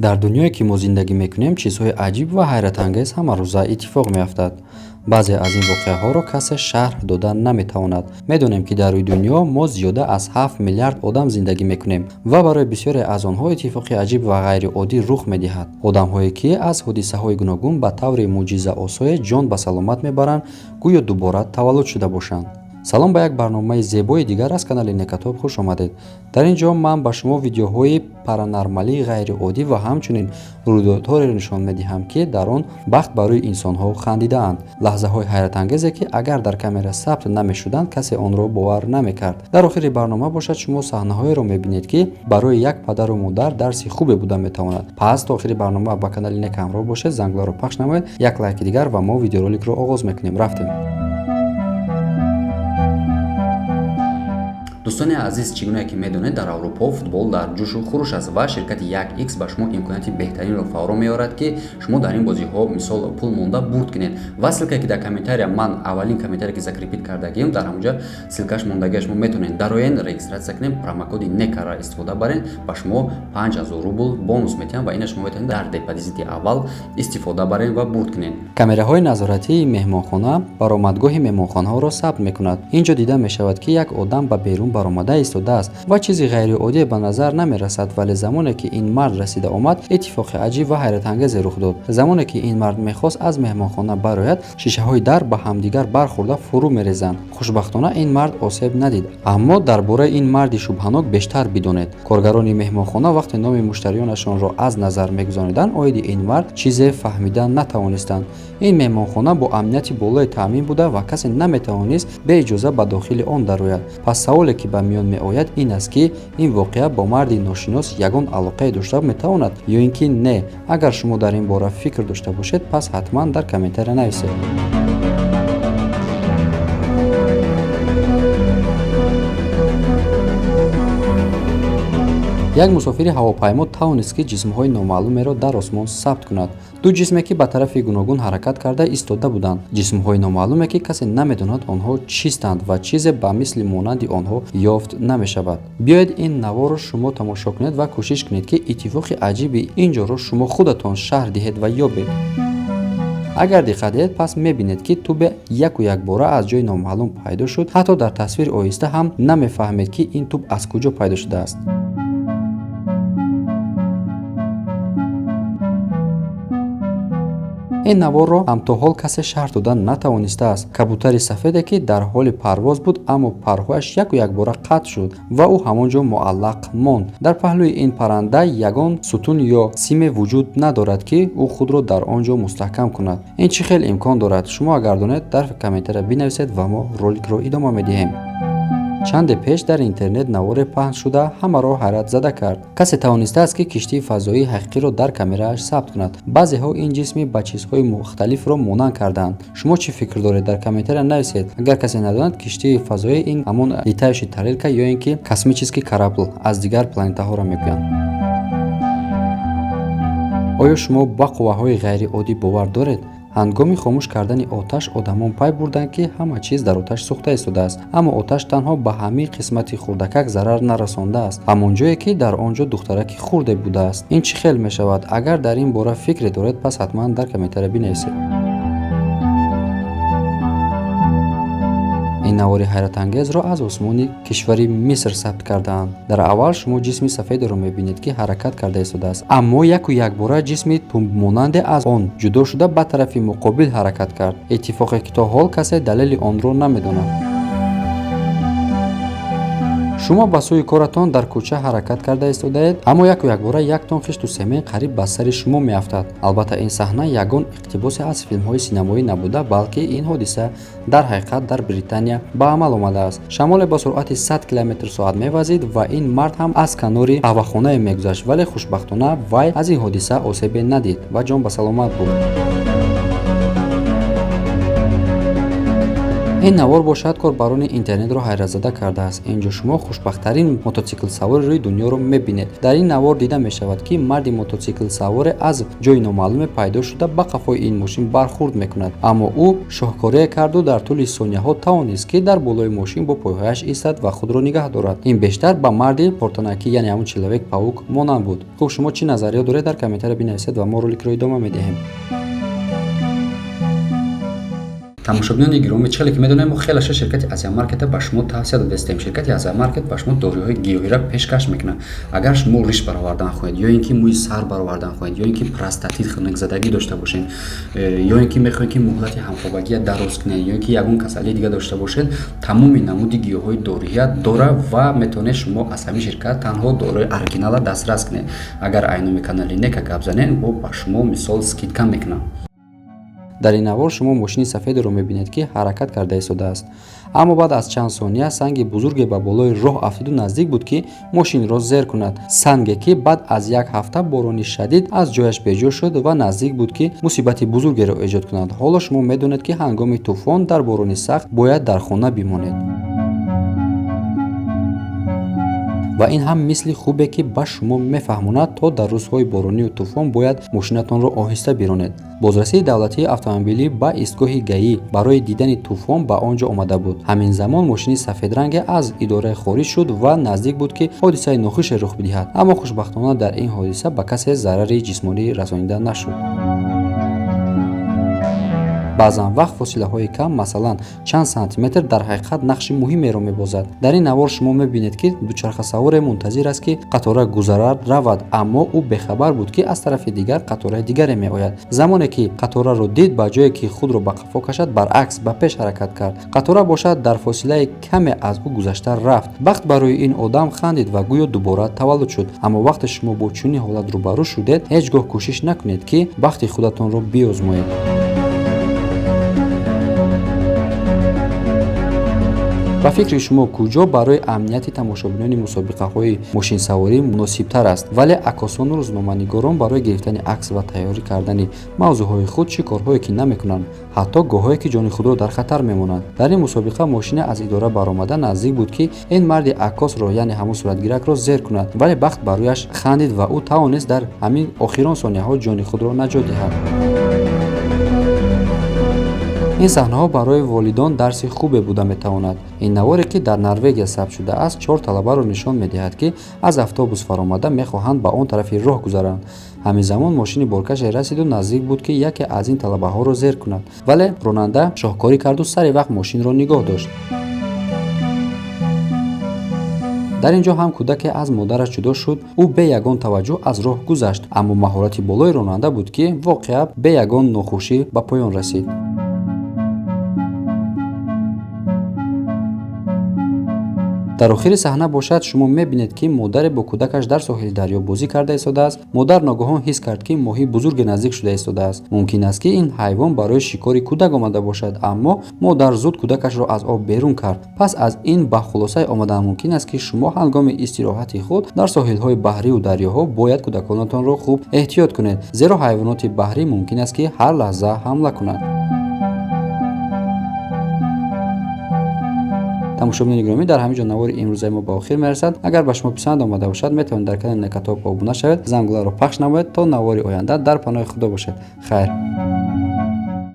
Дар дунёе ки мо зиндагӣ мекунем, чизҳои аҷиб ва ҳайратангез ҳамарӯза иттифоқ меафтад. Баъзе аз ин воқеаҳоро касе шарҳ дода наметавонад. Медонем, ки дар рӯи дунё мо зиёда аз 7 миллиард одам зиндагӣ мекунем ва барои бисёре аз онҳо иттифоқи аҷиб ва ғайриоддӣ рух медиҳад. Одамҳое ки аз ҳодисаҳои гуногун ба таври мӯъҷизаосое ҷон ба саломат мебаранд, гӯё дубора таваллуд шуда бошанд. Салом, ба як барномаи зебои дигар аз канали Некатоб хуш омадед. Дар ин ҷо ман ба шумо видеоҳои паранормалии ғайриоддӣ ва ҳамчунин рӯйдодҳоеро нишон медиҳам, ки дар он бахт барои инсонҳо хандидаанд. Лаҳзаҳои ҳайратангезе, ки агар дар камера сабт намешуданд, касе онро бовар намекард. Дар охири барнома бошад, шумо саҳнаҳоеро мебинед, ки барои як падару модар дарси хубе буда метавонад. Пас то охири барнома ба канали Нека ҳамроҳ бошед, зангларо пахш намоед, як лайки дигар ва мо видеороликро оғоз мекунем. Рафтем. Дӯстони азиз, чӣ гуна ки медонед, дар Аврупо футбол дар ҷӯшу хуруш аст ва ширкати 1X ба шумо имконияти беҳтаринро фаро меорад, ки шумо дар ин бозиҳо мисол пул монда бурд кунед. Ва ссылка е ки дар комментария, ман аввалин комментарие ки закрепить кардагием, дар ҳамонҷа ссылка ш мондагия, шумо метавонед дароен, регистрация кунед, промокоди некара истифода барен, ба шумо 5000 рубл бонус метиҳам ва ина шумо метавонед дар депозити аввал истифода барен ва бурд кунед. Камераҳои назоратии меҳмонхона баромадгоҳи меҳмонхонаҳоро сабт мекунад. Ин ҷо дида мешавад, ки як одам ба берун баромада истодааст ва чизи ғайриоддие ба назар намерасад. Вале замоне ки ин мард расида омад, иттифоқи аҷиб ва ҳайратангезе рух дод. Замоне ки ин мард мехост аз меҳмонхона барояд, шишаҳои дар ба ҳамдигар бархӯрда фурӯ мерезанд. Хушбахтона, ин мард осеб надид. Аммо дар бораи ин марди шубҳанок бештар бидонед. Коргарони меҳмонхона вақте номи муштариёнашонро аз назар мегузарониданд, оиди ин мард чизе фаҳмида натавонистанд. Ин меҳмонхона бо амнияти болое таъмин буда ва касе наметавонист беиҷоза ба дохили он дарояд. Пас саволе ки ба миён меояд, ин аст, ки ин воқеа бо марди ношинос ягон алоқае дошта метавонад ё ин ки не? Агар шумо дар ин бора фикр дошта бошед, пас ҳатман дар комментария нависед. Як мусофири ҳавопаймо тавонист, ки ҷисмҳои номаълумеро дар осмон сабт кунад. Ду ҷисме, ки ба тарафи гуногун ҳаракат карда истода буданд. Ҷисмҳои номаълуме, ки касе намедонад, онҳо чистанд ва чизе ба мисли монанди онҳо ёфт намешавад. Биёед, ин наворро шумо тамошо кунед ва кӯшиш кунед, ки иттифоқи аҷиби ин ҷоро шумо худатон шарҳ диҳед ва ёбед. Агар диққат диҳед, пас мебинед, ки тӯбе яку якбора аз ҷои номаълум пайдо шуд. Ҳатто дар тасвири оҳиста ҳам намефаҳмед, ки ин тӯб аз куҷо пайдо шудааст. Ин наворро ҳам то ҳол касе шарҳ дода натавонистааст. Кабутари сафеде, ки дар ҳоли парвоз буд, аммо парҳояш яку якбора қатъ шуд ва ӯ ҳамон ҷо муаллақ монд. Дар паҳлӯи ин парранда ягон сутун ё симе вуҷуд надорад, ки ӯ худро дар он ҷо мустаҳкам кунад. Ин чӣ хел имкон дорад? Шумо агар донед, дар комментария бинависед ва мо роликро идома медиҳем. Чанде пеш дар интернет наворе паҳн шуда ҳамаро ҳайратзада кард. Касе тавонистааст, ки киштии фазоии ҳақиқиро дар камерааш сабт кунад. Баъзеҳо ин ҷисми ба чизҳои мухталифро монанд кардаанд. Шумо чӣ фикр доред, дар комментария нависед. Агар касе надонад, киштии фазоӣ ин ҳамон летающий тарелка ё ин ки космический корабль аз дигар планетаҳоро мегӯянд. Оё шумо ба қувваҳои ғайриоддӣ бовар доред? Ҳангоми хомӯш кардани оташ одамон пай бурданд, ки ҳама чиз дар оташ сӯхта истодааст, аммо оташ танҳо ба ҳамин қисмати хурдакак зарар нарасондааст, ҳамон ҷое ки дар он ҷо духтараки хурде будааст. Ин чӣ хел мешавад? Агар дар ин бора фикре доред, пас ҳатман дар комментария бинависед. Ин навори ҳайратангезро аз осмони кишвари Миср сабт кардаанд. Дар аввал шумо ҷисми сафедеро мебинед, ки ҳаракат карда истодааст, аммо яку якбора ҷисми тумбмонанде аз он ҷудо шуда ба тарафи муқобил ҳаракат кард, иттифоқе ки то ҳол касе далели онро намедонад. Шумо ба сӯи коратон дар кӯча ҳаракат карда истодаед, аммо яку якбора як тон хишту семен қариб ба сари шумо меафтад. Албатта, ин саҳна ягон иқтибосе аз филмҳои синамоӣ набуда, балки ин ҳодиса дар ҳақиқат дар Британия ба амал омадааст. Шамоле ба суръати 100 километр соат мевазид ва ин мард ҳам аз канори қаҳвахонае мегузашт, вале хушбахтона вай аз ин ҳодиса осебе надид ва ҷон ба саломат бурд. Ин навор бошад корбарони интернетро ҳайратзада кардааст. Ин ҷо шумо хушбахттарин мототсиклсавори рӯи дунёро мебинед. Дар ин навор дида мешавад, ки марди мототсиклсаворе аз ҷои номаълуме пайдо шуда ба қафои ин мошин бархурд мекунад, аммо ӯ шоҳкорие карду дар тӯли сонияҳо тавонист, ки дар болои мошин бо пойҳояш истад ва худро нигаҳ дорад. Ин бештар ба марди портанакӣ, яъне ҳамун Человек Паук монанд буд. Хуб, шумо чӣ назариё доред, дар комментария бинависед ва мо роликро идома медиҳем. Тамошобинони гиромӣ, чӣ хеле ки медонем, мо хелаша ширкати Азиямаркета ба шумо тавсия додастем. Ширкати Азиямаркет ба шумо доруҳои гиёҳиро пешкаш мекунад. Агар шумо риш баровардан хоҳед, ё ин ки мӯи сар баровардан хоҳед, ё ин ки простатит, хунукзадагӣ дошта бошед, ё ин ки мехоҳед, ки муҳлати ҳамхобагия дароз кунед, ё ин ки ягон касалии дига дошта бошед, тамоми намуди гиёҳҳои доруия дора ва метавонед шумо аз ҳамин ширкат танҳо доруи оригинала дастрас кунед. Агар ай номи канали Нека гап занед, бо ба шумо мисол скидка мекунам. Дар ин навор шумо мошини сафедеро мебинед, ки ҳаракат карда истодааст, аммо баъд аз чанд сония санги бузурге ба болои роҳ афтиду наздик буд, ки мошинро зер кунад. Санге, ки баъд аз як ҳафта борони шадид аз ҷояш беҷо шуд ва наздик буд, ки мусибати бузургеро эҷод кунад. Ҳоло шумо медонед, ки ҳангоми тӯфон дар борони сахт бояд дар хона бимонед. Ва ин ҳам мисли хубе, ки ба шумо мефаҳмонад, то дар рӯзҳои боронию тӯфон бояд мошинатонро оҳиста биронед. Бозрасии давлатии автомобилӣ ба истгоҳи ГАИ барои дидани тӯфон ба он ҷо омада буд. Ҳамин замон мошини сафедранге аз идора хориҷ шуд ва наздик буд, ки ҳодисаи нохуше рух бидиҳад, аммо хушбахтона дар ин ҳодиса ба касе зарари ҷисмонӣ расонида нашуд. Баъзан вақт фосилаҳои кам, масалан чанд сантиметр, дар ҳақиқат нақши муҳимеро мебозад. Дар ин навор шумо мебинед, ки дучархасаворе мунтазир аст, ки қатора гузарад равад, аммо ӯ бехабар буд, ки аз тарафи дигар қатораи дигаре меояд. Замоне ки қатораро дид, ба ҷое ки худро ба қафо кашад, баръакс ба пеш ҳаракат кард. Қатора бошад дар фосилаи каме аз ӯ гузашта рафт. Бахт барои ин одам хандид ва гӯё дубора таваллуд шуд. Аммо вақте шумо бо чунин ҳолат рӯбарӯ шудед, ҳеҷ гоҳ кӯшиш накунед, ки бахти худатонро биозмоед. Ба фикри шумо, куҷо барои амнияти тамошобинони мусобиқаҳои мошинсаворӣ муносибтар аст? Вале аккосону рӯзноманигорон барои гирифтани акс ва тайёрӣ кардани мавзӯъҳои худ чӣ корҳое ки намекунанд, ҳатто гоҳое ки ҷони худро дар хатар мемонанд. Дар ин мусобиқа мошине аз идора баромада наздик буд, ки ин марди аккосро, яъне ҳамун суратгиракро зер кунад, вале бахт ба рӯяш хандид ва ӯ тавонист дар ҳамин охирон сонияҳо ҷони худро наҷот диҳад. Ин саҳнаҳо барои волидон дарси хубе буда метавонад. Ин наворе, ки дар Норвегия сабт шудааст, чор талабаро нишон медиҳад, ки аз автобус фаромада мехоҳанд ба он тарафи роҳ гузаранд. Ҳамин замон мошини боркаше расиду наздик буд, ки яке аз ин талабаҳоро зер кунад, вале ронанда шоҳкорӣ карду сари вақт мошинро нигоҳ дошт. Дар ин ҷо ҳам кӯдаке аз модараш ҷудо шуд. Ӯ бе ягон таваҷҷӯҳ аз роҳ гузашт, аммо маҳорати болои ронанда буд, ки воқеа бе ягон нохушӣ ба поён расид. Дар охири саҳна бошад, шумо мебинед, ки модаре бо кӯдакаш дар соҳили дарё бозӣ карда истодааст. Модар ногаҳон ҳис кард, ки моҳии бузурге наздик шуда истодааст. Мумкин аст, ки ин ҳайвон барои шикори кӯдак омада бошад, аммо модар зуд кӯдакашро аз об берун кард. Пас аз ин ба хулосае омадан мумкин аст, ки шумо ҳангоми истироҳати худ дар соҳилҳои баҳрию дарёҳо бояд кӯдаконатонро хуб эҳтиёт кунед, зеро ҳайвоноти баҳрӣ мумкин аст, ки ҳар лаҳза ҳамла кунанд. Тамошобинони гиромӣ, дар ҳамин ҷо навори имрӯзаи мо ба охир мерасад. Агар ба шумо писанд омада бошад, метавонед дар канали Некатоб обуна шавед, зангуларо пахш намоед. То навори оянда дар паноҳи Худо бошед. Хайр.